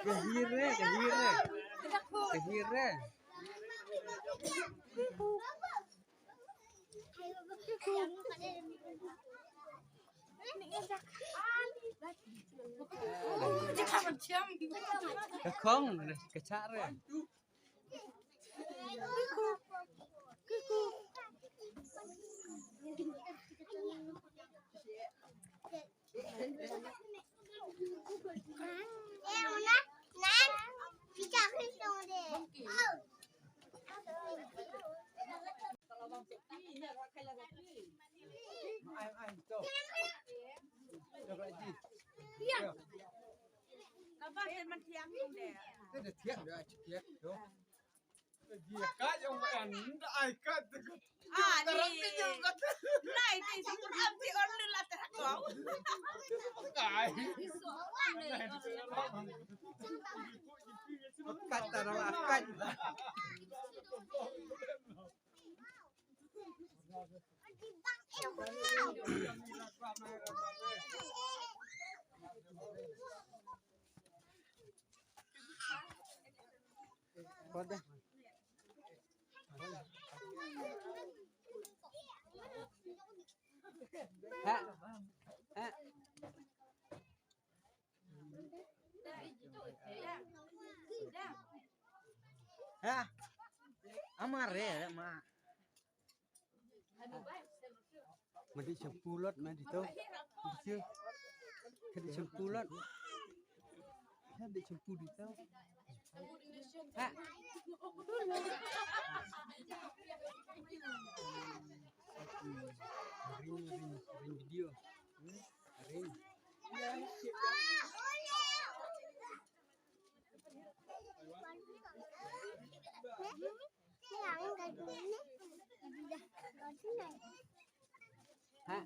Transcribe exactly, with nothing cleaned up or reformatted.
Ka hire, ka hire. Ka hire. Ka khong, ka chah re. Ha. Ha. Ha. Amar re ma. Ma dei shampoo lot ma dei to. Dei. Ka dei shampoo lot. Ka dei shampoo dei to. Ha. Ring, ring, ring video. Hmm? Ring. Ha.